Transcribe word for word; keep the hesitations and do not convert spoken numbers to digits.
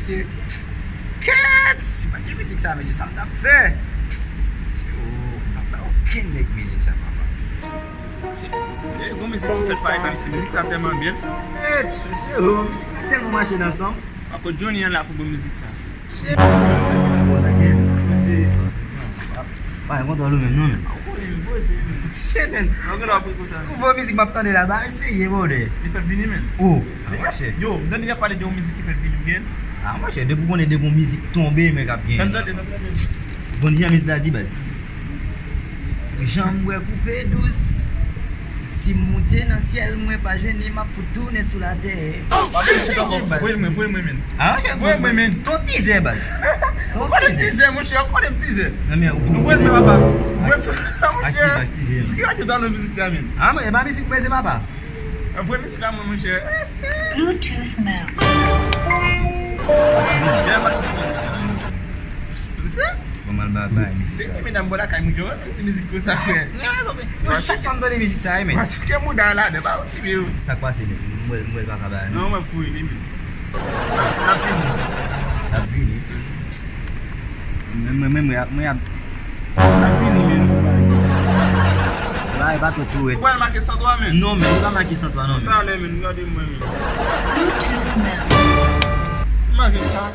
Se kèt! Si pa t gen mizik sa, mesye, sa m t ap fè? Se, oh, m p ap bay okenn nèg mizik sa, papa. Se, se yon mizik ki fèt pa Ayiti, mizik sa tèlman bèl. Kèt! Mesye, oh, mizik la tèlman mache nan san m. Akoz Johnny an la pou bon mizik sa. Shit. Pa gen kontwòl ou menm non, men. Shit, men. Ou vo mizik m ap tande la, ba eseye, brother. Li fèt vini, men. Oh, ah, monchè. Yo, m tande y ap pale de yon mizik ki fèt vini, men. Ah, monchè, depi w konnen de gon mizik tonbe, men k ap gen. Fè m tande, fè m tande. Bon, jan mizik la di, baz. Jan m wè koupe dous. Si m moute nan syèl, mwen pa jwenn li, m ap fout tounen sou latè. Voye mwen, voye mwen, men. Ah, monchè, voye mwen, men. Ton tizè, baz. Ou konnen m tizè, monchè, ou konnen m tizè. Non, men, ou voye mwen, papa. Voye sou, monchè. Aktive, aktive. Sou ki radyo w tande mizik la, men? Ah, men, e pa mizik mwen, se papa. Voye mizik la, mwen, monchè. Bluetooth mode. Bon, m al ba bay mizik la. Se ki medam bò lakay moun yo renmen ti mizik konsa, frè. Gen rezon, men. Yo, chak fwa m tande mizik sa, wi, men. Paske mouda la, de pa okipe yo. Sa k pase, men? M wè, m wè l pa ka bay, non. Non, mwen fou li, men. L ap vini. L ap vini. Mwen, mwen, mwen, mwen ap, mwen ap. L ap vini, men. Bay, pa twò tchou, wi. Ou pral make san twa, men? Non, men, li pa make san twa, non, men. Talè, men, gade mwen, men. Bluetooth mode. Make sa.